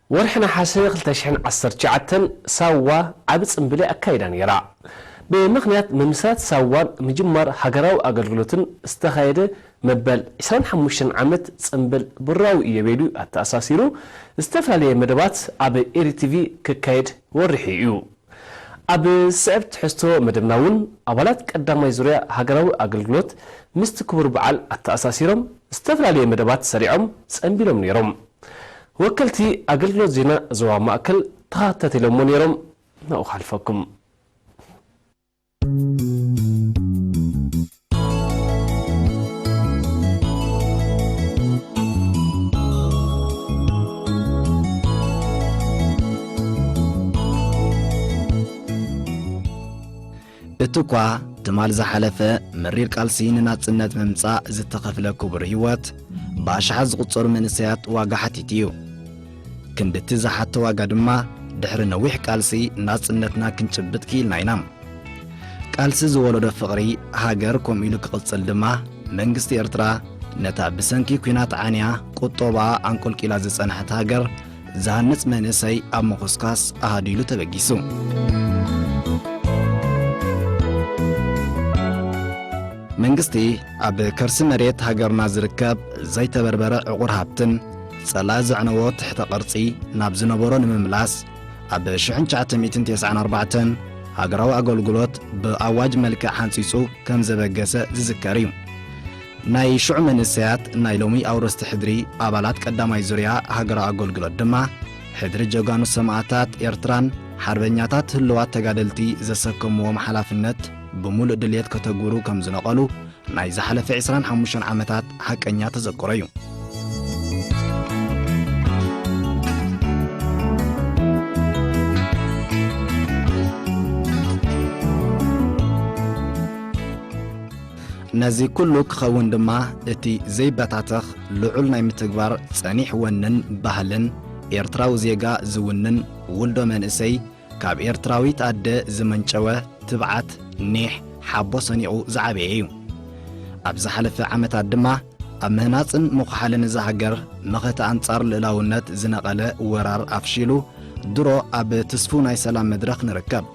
ወርሒ ነሓሰ ክልተ ሽሕን ዓሰርተ ትሽዓተን ሳዋ ዓቢ ጽምብል ኣካይዳ ነይራ። ብምኽንያት ምምስራት ሳዋን ምጅማር ሃገራዊ ኣገልግሎትን ዝተኻየደ መበል ዕስራን ሓሙሽተን ዓመት ጽምብል ብራዊ ኢዮቤልዩ ኣተኣሳሲሩ ዝተፈላለየ መደባት ኣብ ኤሪ ቲቪ ክካየድ ወሪሑ እዩ። ኣብ ዝስዕብ ትሕዝቶ መደብና እውን ኣባላት ቀዳማይ ዙርያ ሃገራዊ ኣገልግሎት ምስቲ ክቡር በዓል ኣተኣሳሲሮም ዝተፈላለየ መደባት ሰሪዖም ጸንቢሎም ነይሮም። ወከልቲ ኣገልግሎት ዜና ዞባ ማእከል ተኸታቲሎሞ ነይሮም። ናብኡ ክሓልፈኩም። እቲ እኳ ትማል ዝሓለፈ መሪር ቃልሲ ንናጽነት ምምጻእ ዝተኸፍለ ክቡር ህይወት፣ ብኣሽሓት ዝቑጸሩ መንእሰያት ዋጋ ሓቲቱ እዩ። ክንድቲ ዝሓቶ ዋጋ ድማ፣ ድሕሪ ነዊሕ ቃልሲ ናጽነትና ክንጭብጥ ክኢልና ኢና። ቃልሲ ዝወለዶ ፍቕሪ ሃገር ከምኡ ኢሉ ክቕጽል ድማ፣ መንግስቲ ኤርትራ ነታ ብሰንኪ ኲናት ዓንያ ቁጠባኣ ኣንቆልቂላ ዝጸንሐት ሃገር ዝሃንጽ መንእሰይ ኣብ ምኹስኳስ ኣሃዱ ኢሉ ተበጊሱ። መንግስቲ ኣብ ከርሲ መሬት ሃገርና ዝርከብ ዘይተበርበረ ዕቑር ሃብትን ጸላኢ ዘዕነዎ ትሕተ ቅርጺ ናብ ዝነበሮ ንምምላስ ኣብ ሽሕን ትሽዓተ ሚእትን ተስዓን ኣርባዕተን ሃገራዊ ኣገልግሎት ብኣዋጅ መልክዕ ሓንጺጹ ከም ዘበገሰ ዝዝከር እዩ። ናይ ሽዑ መንእሰያት ናይ ሎሚ ኣውረስቲ ሕድሪ ኣባላት ቀዳማይ ዙርያ ሃገራዊ ኣገልግሎት ድማ፣ ሕድሪ ጀጋኑ ሰማእታት ኤርትራን ሓርበኛታት ህልዋት ተጋደልቲ ዘሰከምዎም ሓላፍነት ብምሉእ ድልየት ከተግብሩ ከም ዝነቐሉ ናይ ዝሓለፈ ዕስራን ሓሙሽተን ዓመታት ሓቀኛ ተዘክሮ እዩ። ነዚ ኩሉ ክኸውን ድማ እቲ ዘይበታተኽ ልዑል ናይ ምትግባር ጸኒሕ ወንን ባህልን ኤርትራዊ ዜጋ ዝውንን ውልዶ መንእሰይ ካብ ኤርትራዊት ኣደ ዝመንጨወ ትብዓት ኒሕ ሓቦ ሰኒቑ ዝዓበየ እዩ። ኣብ ዝሓለፈ ዓመታት ድማ ኣብ ምህናጽን ምኹሓልን እዛ ሃገር መኸተ ኣንጻር ልእላውነት ዝነቐለ ወራር ኣፍሺሉ ድሮ ኣብ ትስፉው ናይ ሰላም መድረኽ ንርከብ።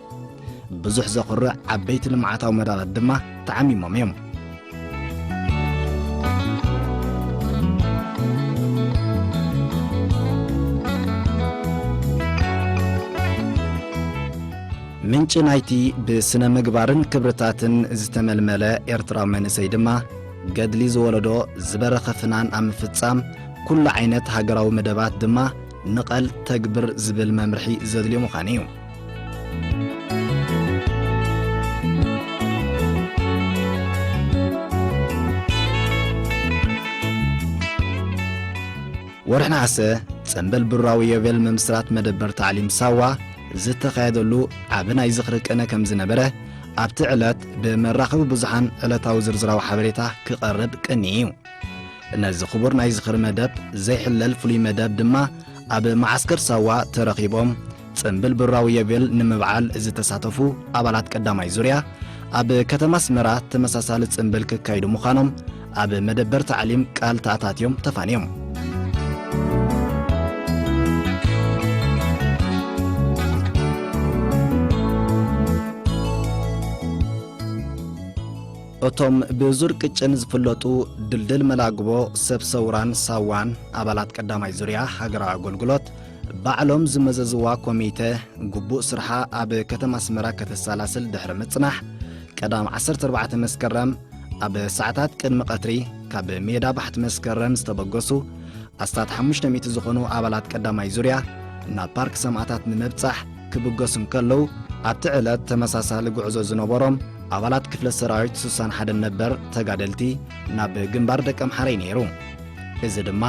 ብዙሕ ዘኹርዕ ዓበይቲ ልምዓታዊ መዳላት ድማ ተዓሚሞም እዮም። ምንጪ ናይቲ ብስነ ምግባርን ክብርታትን ዝተመልመለ ኤርትራዊ መንእሰይ ድማ፣ ገድሊ ዝወለዶ ዝበረኸ ፍናን ኣብ ምፍጻም ኩሉ ዓይነት ሃገራዊ መደባት ድማ ንቐል ተግብር ዝብል መምርሒ ዘድልዮ ምዃኑ እዩ። ወርሒ ነሓሰ፣ ጽምብል ብራዊ ዮቤል ምምስራት መደበር ታዕሊም ሳዋ ዝተኻየደሉ ዓቢ ናይ ዝኽሪ ቅነ ከም ዝነበረ፣ ኣብቲ ዕለት ብመራኸቢ ብዙሓን ዕለታዊ ዝርዝራዊ ሓበሬታ ክቐርብ ቅኒ እዩ። ነዚ ክቡር ናይ ዝኽሪ መደብ ዘይሕለል ፍሉይ መደብ ድማ፣ ኣብ መዓስከር ሳዋ ተረኺቦም ጽምብል ብራዊ ዮቤል ንምብዓል ዝተሳተፉ ኣባላት ቀዳማይ ዙርያ፣ ኣብ ከተማ ኣስመራ ተመሳሳሊ ጽምብል ክካይዱ ምዃኖም ኣብ መደበር ታዕሊም ቃል ተኣታትዮም ተፋንዮም። እቶም ብዙር ቅጭን ዝፍለጡ ድልድል መላግቦ፣ ሰብ ሰውራን ሳዋን ኣባላት ቀዳማይ ዙርያ ሃገራዊ ኣገልግሎት፣ ባዕሎም ዝመዘዝዋ ኮሚተ ግቡእ ስርሓ ኣብ ከተማ ኣስመራ ከተሰላስል ድሕሪ ምጽናሕ፣ ቀዳም ዓሰርተ ኣርባዕተ መስከረም ኣብ ሰዓታት ቅድሚ ቀትሪ ካብ ሜዳ ባሕቲ መስከረም ዝተበገሱ ኣስታት ሓሙሽተ ሚእቲ ዝኾኑ ኣባላት ቀዳማይ ዙርያ ናብ ፓርክ ሰማእታት ንምብጻሕ ክብገሱ እንከለዉ፣ ኣብቲ ዕለት ተመሳሳሊ ጉዕዞ ዝነበሮም ኣባላት ክፍለ ሰራዊት ስሳን ሓደን ነበር ተጋደልቲ ናብ ግንባር ደቀምሓረ እዩ ነይሩ። እዚ ድማ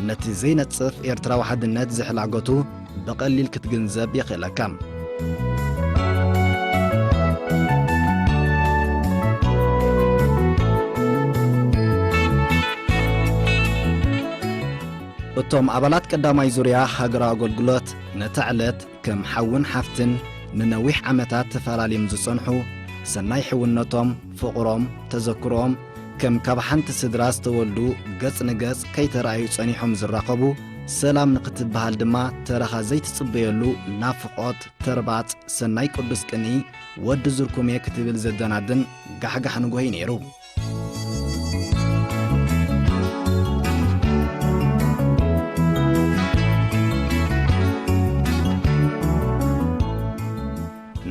ነቲ ዘይነጽፍ ኤርትራዊ ሓድነት ዝሕላገቱ ብቐሊል ክትግንዘብ የኽእለካ። እቶም ኣባላት ቀዳማይ ዙርያ ሃገራዊ ኣገልግሎት ነታ ዕለት ከም ሓውን ሓፍትን ንነዊሕ ዓመታት ተፈላልዮም ዝጸንሑ፣ ሰናይ ሕውነቶም፣ ፍቕሮም፣ ተዘክሮኦም፣ ከም ካብ ሓንቲ ስድራ ዝተወልዱ ገጽ ንገጽ ከይተራእዩ ጸኒሖም ዝራኸቡ ሰላም ንኽትበሃል ድማ ተረኻ ዘይትጽበየሉ ናፍቖት፣ ተርባጽ፣ ሰናይ ቅዱስ ቅንኢ፣ ወዲ ዝርኩም'የ ክትብል ዘደናድን ጋሕጋሕ ንግሆ'ዩ ነይሩ።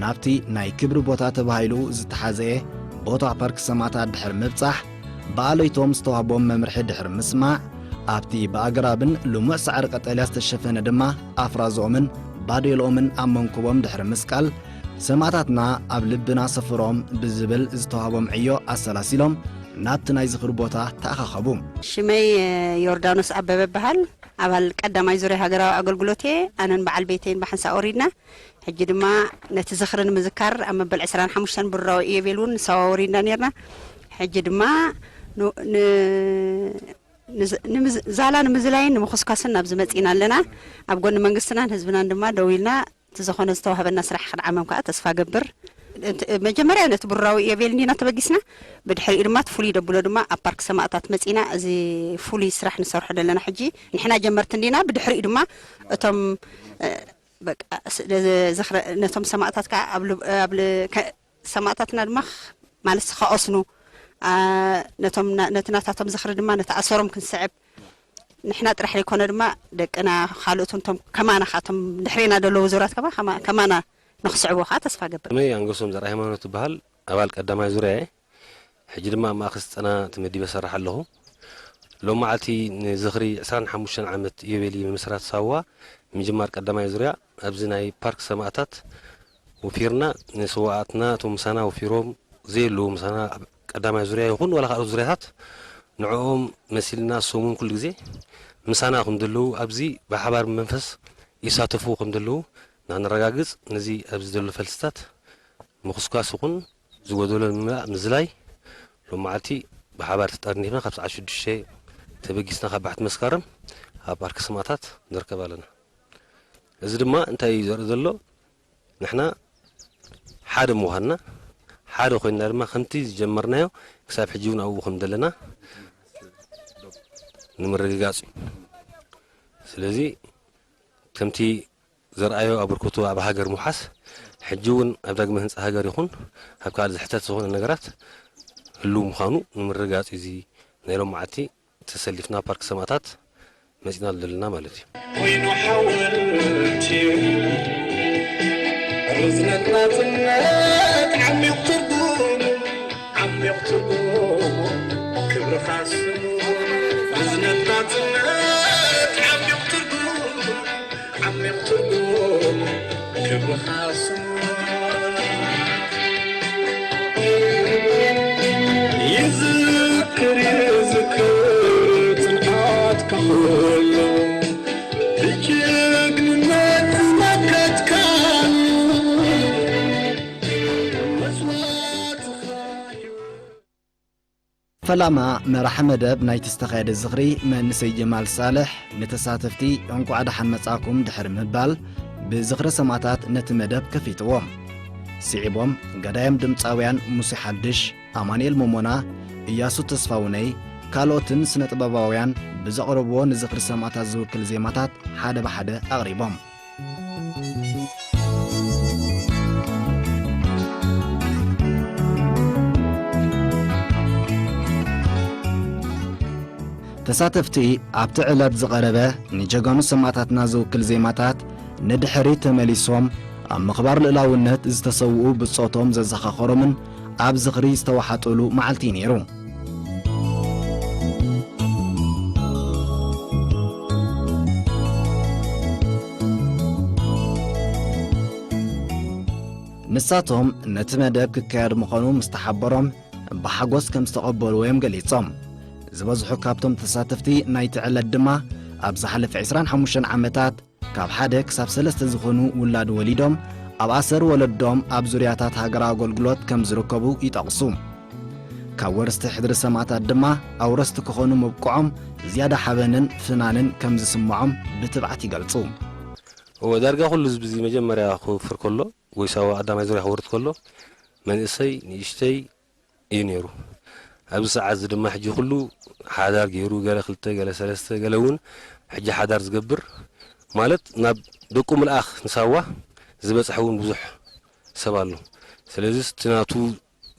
ናብቲ ናይ ክብሪ ቦታ ተባሂሉ ዝተሓዘየ ቦታ ፓርክ ሰማእታት ድሕሪ ምብጻሕ፣ ብኣለይቶም ዝተዋህቦም መምርሒ ድሕሪ ምስማዕ፣ ኣብቲ ብኣግራብን ልሙዕ ሳዕሪ ቀጠልያ ዝተሸፈነ ድማ ኣፍራዝኦምን ባዴልኦምን ኣብ መንኩቦም ድሕሪ ምስቃል፣ ሰማእታትና ኣብ ልብና ሰፍሮም ብዝብል ዝተዋህቦም ዕዮ ኣሰላሲሎም ናብቲ ናይ ዝኽሪ ቦታ ተኣኻኸቡ። ሽመይ ዮርዳኖስ ኣበበ እበሃል። ኣባል ቀዳማይ ዙርያ ሃገራዊ ኣገልግሎት እየ። ኣነን በዓል ቤተይን ብሓንሳእ ወሪድና። ሕጂ ድማ ነቲ ዝኽሪ ንምዝካር ኣብ መበል ዕስራን ሓሙሽተን ብሩራዊ ኢዮቤል እውን ንሳዋ ወሪድና ነርና። ሕጂ ድማ ን-፣ ን-፣ ንዝ-፣ ንምዝ-፣ ዛላ ንምዝላይን ንምኹስኳስን ናብዚ መጺና ኣለና። ኣብ ጎኒ መንግስትናን ህዝብናን ድማ ደው ኢልና እቲ ዝኾነ ዝተዋህበና ስራሕ ክንዓመም ከኣ ተስፋ ገብር። እቲ መጀመርያ ነቲ ብሩራዊ ኢዮቤል እንዲና ተበጊስና፣ ብድሕሪኡ ድማ እቲ ፍሉይ ደብሎ ድማ ኣብ ፓርክ ሰማእታት መጺና እዚ ፍሉይ ስራሕ ንሰርሖ ዘለና። ሕጂ ንሕና ጀመርቲ እንዲና፣ ብድሕሪኡ ድማ እቶም፣ እ፣ በቃ ስ-፣ ደ-፣ ዝኽረ-፣ ነቶም ሰማእታት ከኣ ኣብ ል-፣ ኣብ ል-፣ ከ-፣ ሰማእታትና ድማ ኽ-፣ ማለት ከኦስኑ፣ ኣ፣ ነቶም ና-፣ ነቲ ናታቶም ዝኽሪ ድማ ነቲ ኣሰሮም ክንስዕብ፣ ንሕና ጥራሕ ዘይኮነ ድማ ደቅና ካልኦት እንቶም ከማና፣ ካቶም ድሕሬና ዘለዉ ዙራት ከማ-፣ ከማ-፣ ከማና ንኽስዕቦ ከኣ ተስፋ ገብር። ስመይ ኣንገሶም ዘርኣይ ሃይማኖት ትበሃል፣ ኣባል ቀዳማይ ዙርያ እየ። ሕጂ ድማ ኣብ ማእከል ስልጠና ተመዲበ እሰርሕ ኣለኹ። ሎም መዓልቲ ንዝኽሪ ዕስራን ሓሙሽተን ዓመት ኢዮቤልዩ ምምስራት ሳዋ ምጅማር ቀዳማይ ዙርያ ኣብዚ ናይ ፓርክ ሰማእታት ወፊርና፣ ንስዋኣትና እቶም ምሳና ወፊሮም ዘየለዉ ምሳና ኣብ ቀዳማይ ዙርያ ይኹን ዋላ ካልኦት ዙርያታት ንዕኦም መሲልና እሶም እውን ኩሉ ግዜ ምሳና ከም ዘለዉ ኣብዚ ብሓባር መንፈስ ይሳተፉ ከም ዘለዉ ንኽነረጋግጽ ነዚ ኣብዚ ዘሎ ፈልስታት ምኹስኳስ ይኹን ዝጎደሎ ንምምላእ ምዝላይ ሎም መዓልቲ ብሓባር ተጠርኒፍና ካብ ሰዓት ሽዱሽተ ተበጊስና ካብ ባሕቲ መስከረም ኣብ ፓርክ ሰማእታት ንርከብ ኣለና። እዚ ድማ እንታይ እዩ ዘርኢ ዘሎ? ንሕና ሓደ ምዃንና፣ ሓደ ኮይንና ድማ ከምቲ ዝጀመርናዮ ክሳብ ሕጂ እውን ኣብኡ ከም ዘለና ንምርግጋጽ እዩ። ስለዚ ከምቲ ዘርኣዮ ኣበርክቶ ኣብ ሃገር ምውሓስ፣ ሕጂ እውን ኣብ ዳግመ ህንጻ ሃገር ይኹን ኣብ ካልእ ዝሕተት ዝኾነ ነገራት ህሉው ምዃኑ ንምርግጋጽ እዩ እዚ ናይ ሎም መዓልቲ ተሰሊፍና ፓርክ ሰማእታት መጺና ዘለና ማለት እዩ። ኮይኑ ሓወልቲ ርዝነት ናጽነት ዓሚቕ ትርጉም፣ ዓሚቕ ትርጉም ክብርኻ ስሙ። ርዝነት ናጽነት ዓሚቕ ትርጉም፣ ዓሚቕ ትርጉም ክብርኻ ስሙ። ይዝክር ይዝክር ጽንዓትካ ኩሉ ብጅግንነት ዝመከትካሉ መስዋእትኻ እዩ። ፈላማ መራሒ መደብ ናይቲ ዝተኻየደ ዝኽሪ መንእሰይ ጀማል ሳልሕ ንተሳተፍቲ እንቋዕ ደሓን መጻእኩም ድሕሪ ምባል ብዝኽሪ ሰማእታት ነቲ መደብ ከፊትዎ። ስዒቦም ገዳይም ድምጻውያን ሙሴ ሓድሽ፣ ኣማኑኤል ሞሞና፣ እያሱ ተስፋውነይ ካልኦትን ስነ ጥበባውያን ብዘቕረብዎ ንዝኽሪ ሰማእታት ዝውክል ዜማታት ሓደ ብሓደ ኣቕሪቦም። ተሳተፍቲ ኣብቲ ዕለት ዝቐረበ ንጀጋኑ ሰማእታትና ዝውክል ዜማታት ንድሕሪት ተመሊሶም ኣብ ምኽባር ልኡላውነት ዝተሰውኡ ብጾቶም ዘዘኻኸሮምን ኣብ ዝኽሪ ዝተዋሓጡሉ መዓልቲ እዩ ነይሩ። ንሳቶም ነቲ መደብ ክካየድ ምዃኑ ምስ ተሓበሮም ብሓጎስ ከም ዝተቐበልዎ እዮም ገሊጾም። ዝበዝሑ ካብቶም ተሳተፍቲ ናይቲ ዕለት ድማ ኣብ ዝሓለፈ ዕስራን ሓሙሽተን ዓመታት ካብ ሓደ ክሳብ ሰለስተ ዝኾኑ ውላድ ወሊዶም ኣብ ኣሰር ወለዶም ኣብ ዙርያታት ሃገራዊ ኣገልግሎት ከም ዝርከቡ ይጠቕሱ። ካብ ወረስቲ ሕድሪ ሰማእታት ድማ ኣውረስቲ ክኾኑ ምብቅዖም ዝያዳ ሓበንን ፍናንን ከም ዝስምዖም ብትብዓት ይገልጹ። እወ፣ ዳርጋ ኩሉ ህዝቢ እዚ መጀመርያ ክወፍር ከሎ ወይ ሳዋ ቀዳማይ ዙርያ ክወርድ ከሎ መንእሰይ ንእሽተይ እዩ ነይሩ። ኣብዚ ሰዓት እዚ ድማ ሕጂ ኩሉ ሓዳር ገይሩ፣ ገለ ክልተ፣ ገለ ሰለስተ፣ ገለ እውን ሕጂ ሓዳር ዝገብር ማለት ናብ ደቁ ምልኣኽ ንሳዋ ዝበጽሐ እውን ብዙሕ ሰብ ኣሎ። ስለዚ እቲ ናቱ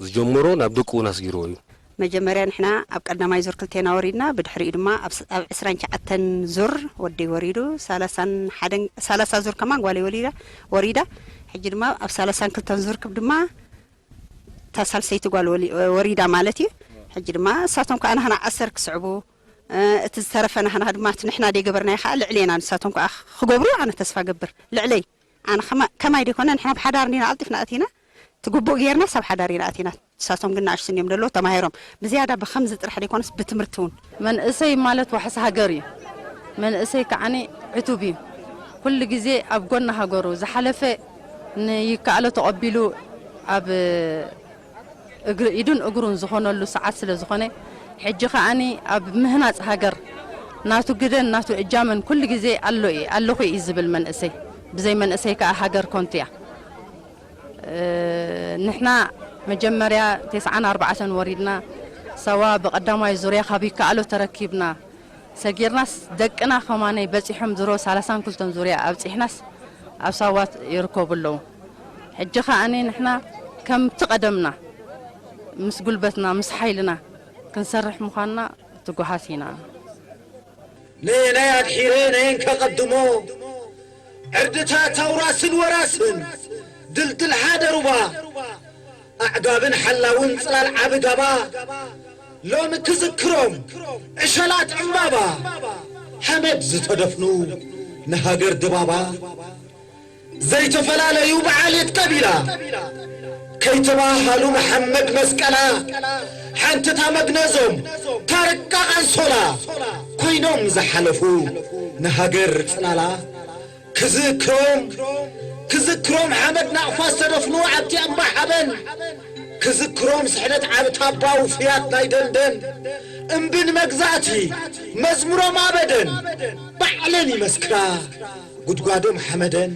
ዝጀመሮ ናብ ደቁ እውን ኣስጊርዎ እዩ። መጀመርያ ንሕና ኣብ ቀዳማይ ዙር ክልቴና ወሪድና፣ ብድሕሪኡ ድማ ኣብ ስ-፣ ኣብ ዕስራን ትሽዓተን ዙር ወደይ ወሪዱ፣ ሰላሳን ሓደን፣ ሰላሳ ዙር ከማን ጓለይ ወሊዳ፣ ወሪዳ። ሕጂ ድማ ኣብ ሰላሳን ክልተን ዙር ክብ ድማ እታ ሳልሰይቲ ጓል ወሊ-፣ ወሪዳ ማለት እዩ። ሕጂ ድማ እሳቶም ከኣ ናህና ዓሰር ክስዕቡ፣ እ፣ እቲ ዝተረፈ ናህና ድማ እቲ ንሕና ደይገበርናዮ ከኣ ልዕሌና ንሳቶም ከኣ ክገብሩ ኣነ ተስፋ ገብር። ልዕለይ ኣነ ከማ-፣ ከማይ ደይኮነ ንሕና ብሓዳር እንዲና ቀልጢፍና ኣቲና፣ እቲ ግቡእ ጌርና ሰብ ሓዳር ኢና ኣቲና። ንሳቶም ግን ንኣሽቱ እዮም ደለዉ ተማሂሮም። ብዝያዳ ብኸምዚ ጥራሕ ደይኮነስ ብትምህርቲ እውን። መንእሰይ ማለት ዋሕስ ሃገር እዩ። መንእሰይ ከዓኒ ዕቱብ እዩ። ኩሉ ግዜ ኣብ ጎኒ ሃገሩ ዝሓለፈ ንይከኣሎ ተቐቢሉ ኣብ እግሪ፣ ኢዱን እግሩን ዝኾነሉ ሰዓት ስለ ዝኾነ፣ ሕጂ ከኣኒ ኣብ ምህናጽ ሃገር ናቱ ግደን ናቱ እጃምን ኩሉ ግዜ ኣሎ እዩ፣ ኣለኹ እዩ ዝብል መንእሰይ። ብዘይ መንእሰይ ከኣ ሃገር ኮንቱ እያ። እ፣ ንሕና መጀመርያ ተስዓን ኣርባዕተን ወሪድና፣ ሳዋ ብቐዳማይ ዙርያ ካብ ይከኣሎ ተረኪብና፣ ሰጊርናስ ደቅና ከማነይ በጺሖም ድሮ ሰላሳን ክልተን ዙርያ ኣብጺሕናስ ኣብ ሳዋት ይርከቡ ኣለዉ። ሕጂ ከኣኒ ንሕና ከምቲ ቀደምና ምስ ጉልበትና ምስ ሓይልና ክንሰርሕ ምዃንና ትጉሃት ኢና። ንየናይ ኣድሒረ ነየን ከቐድሞ፣ ዕርድታት ኣውራስን ወራስን፣ ድልድል ሓደ ሩባ፣ ኣዕጋብን ሓላውን ጽላል ዓቢ ጋባ፣ ሎሚ ክዝክሮም ዕሸላት ዕምባባ፣ ሓመድ ዝተደፍኑ ንሃገር ድባባ። ዘይተፈላለዩ ብዓሌት ቀቢላ፣ ከይተባሃሉ መሓመድ መስቀላ፣ ሓንትታ መግነዞም ታረቃ ኣንሶላ፣ ኮይኖም ዝሓለፉ ንሃገር ጽላላ። ክዝክሮም፣ ክዝክሮም ሓመድ ናቕፋ ዝተደፍኑ ኣብቲ እምባ ሓበን፣ ክዝክሮም ስሕለት ዓቢ ታባ ውፍያት ናይ ደንደን፣ እምቢ ንመግዛእቲ መዝሙሮም ኣበደን፣ ባዕለን ይመስክራ ጉድጓዶም ሓመደን።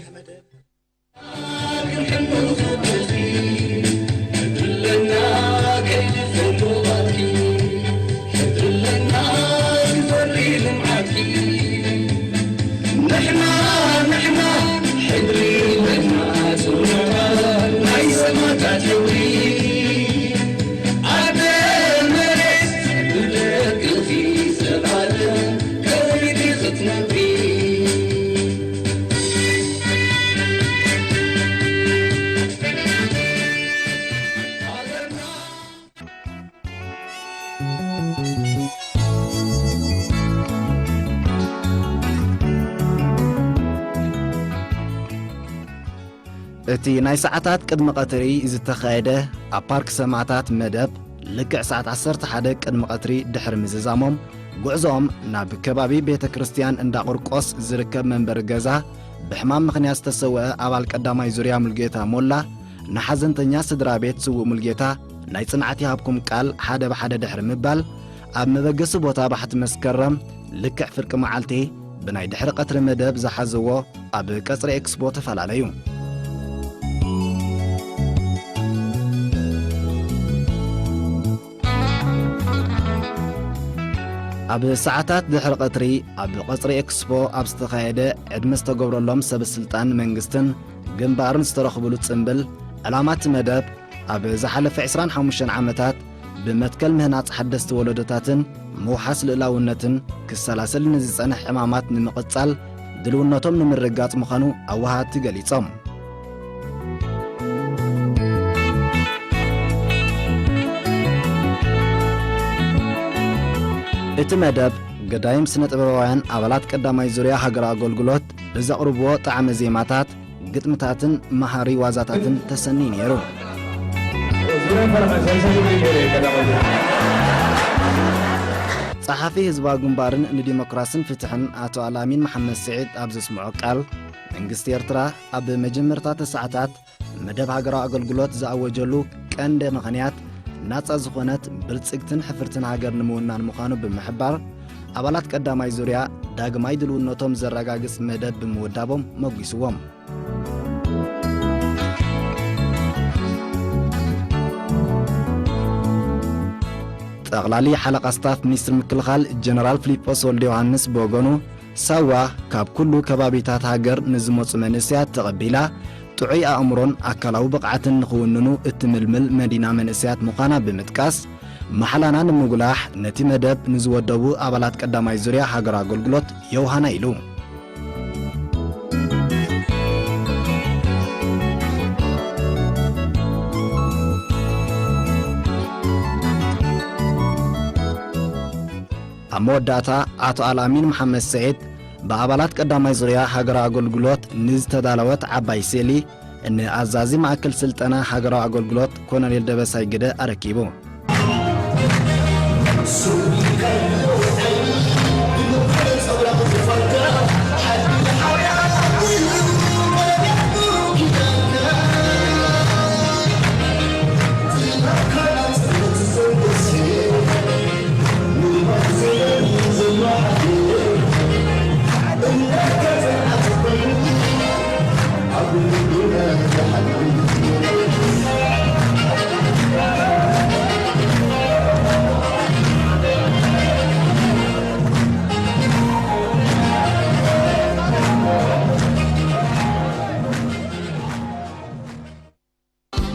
እቲ ናይ ሰዓታት ቅድሚ ቀትሪ ዝተኻየደ ኣብ ፓርክ ሰማእታት መደብ፣ ልክዕ ሰዓት ዓሰርተ ሓደ ቅድሚ ቀትሪ ድሕሪ ምዝዛሞም፣ ጉዕዞኦም ናብ ከባቢ ቤተ ክርስቲያን እንዳ ቁርቆስ ዝርከብ መንበሪ ገዛ ብሕማም ምኽንያት ዝተሰወአ ኣባል ቀዳማይ ዙርያ ሙልጌታ ሞላ፣ ንሓዘንተኛ ስድራ ቤት ስዉእ ሙልጌታ ናይ ጽንዓት ይሃብኩም ቃል ሓደ ብሓደ ድሕሪ ምባል፣ ኣብ መበገሲ ቦታ ባሕቲ መስከረም ልክዕ ፍርቂ መዓልቲ ብናይ ድሕሪ ቀትሪ መደብ ዝሓዝዎ ኣብ ቀጽሪ ኤክስፖ ተፈላለዩ። ኣብ ሰዓታት ድሕሪ ቀትሪ ኣብ ቀጽሪ ኤክስፖ ኣብ ዝተኻየደ ዕድመ ዝተገብረሎም ሰብ ስልጣን መንግስትን ግንባርን ዝተረኽብሉ ጽምብል፣ ዕላማ እቲ መደብ ኣብ ዝሓለፈ ዕስራን ሓሙሽተን ዓመታት ብመትከል ምህናጽ ሓደስቲ ወለዶታትን ምውሓስ ልኡላውነትን ክሰላሰል ንዝጸንሕ ዕማማት ንምቕጻል ድልውነቶም ንምርግጋጽ ምዃኑ ኣወሃድቲ ገሊጾም። እቲ መደብ ገዳይም ስነ ጥበባውያን ኣባላት ቀዳማይ ዙርያ ሃገራዊ ኣገልግሎት ብዘቕርብዎ ጣዕመ ዜማታት፣ ግጥምታትን መሃሪ ዋዛታትን ተሰንዩ ነይሩ። ጸሓፊ ህዝባዊ ግንባርን ንዲሞክራስን ፍትሕን ኣቶ ኣልኣሚን መሓመድ ስዒድ ኣብ ዘስምዖ ቃል፣ መንግስቲ ኤርትራ ኣብ መጀመርታ ሰዓታት መደብ ሃገራዊ ኣገልግሎት ዝኣወጀሉ ቀንዲ ምኽንያት፣ ናጻ ዝኾነት ብልጽግትን ሕፍርትን ሃገር ንምውናን ምዃኑ ብምሕባር፣ ኣባላት ቀዳማይ ዙርያ ዳግማይ ድልውነቶም ዘረጋግጽ መደብ ብምውዳቦም መጒስዎም። ጠቕላሊ ሓለቓ ስታፍ ሚኒስትሪ ምክልኻል ጀነራል ፊሊጶስ ወልደ ዮሃንስ ብወገኑ፣ ሳዋ ካብ ኩሉ ከባቢታት ሃገር ንዝመጹ መንእሰያት ተቐቢላ፣ ጥዑይ ኣእምሮን ኣካላዊ ብቕዓትን ንኽውንኑ እትምልምል መዲና መንእሰያት ምዃና ብምጥቃስ፣ ማሕላና ንምጉላሕ ነቲ መደብ ንዝወደቡ ኣባላት ቀዳማይ ዙርያ ሃገራዊ ኣገልግሎት የውሃና ኢሉ። ኣብ መወዳእታ፣ ኣቶ ኣልኣሚን መሓመድ ስዒድ ብኣባላት ቀዳማይ ዙርያ ሃገራዊ ኣገልግሎት ንዝተዳለወት ዓባይ ስእሊ፣ ንኣዛዚ ማእከል ስልጠና ሃገራዊ ኣገልግሎት ኮሎኔል ደበሳይ ግደ ኣረኪቡ።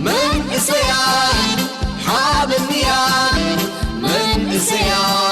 መንእሰያት ሓበንያ መንእሰያት